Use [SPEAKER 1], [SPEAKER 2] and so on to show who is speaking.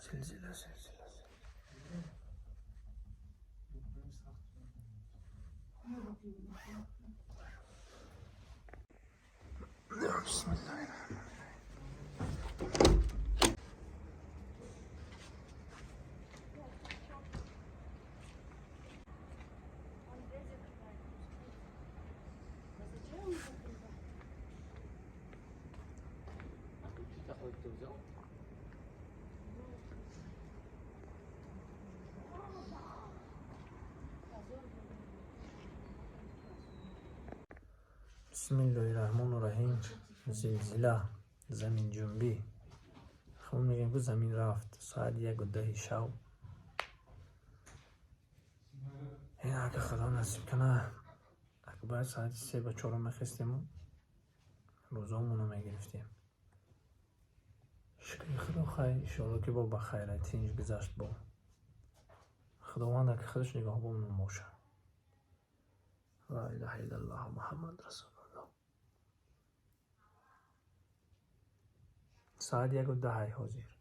[SPEAKER 1] Зилзила, зилзила, зилзила. Bismillahirrahmanirrahim. Бисмиллоҳи раҳмону раҳим. Зилзила, заминҷунбӣ. Хуб, мегӯем, ку замин рафт. Соат 1:10 шав. Ин ака, худо насиб кана, ака бояд соати 3 ба 4 мехестему рӯзомоно мегирифтем. Шукри худо, хайр, иншоалло, ки бо ба хайра тинҷ гузашт. Бо худованд ака худаш нигаҳбонмон бошад. Ла илаҳа иллаллоҳ, Муҳаммад расулуллоҳ. Соат 1:10 ҳозир.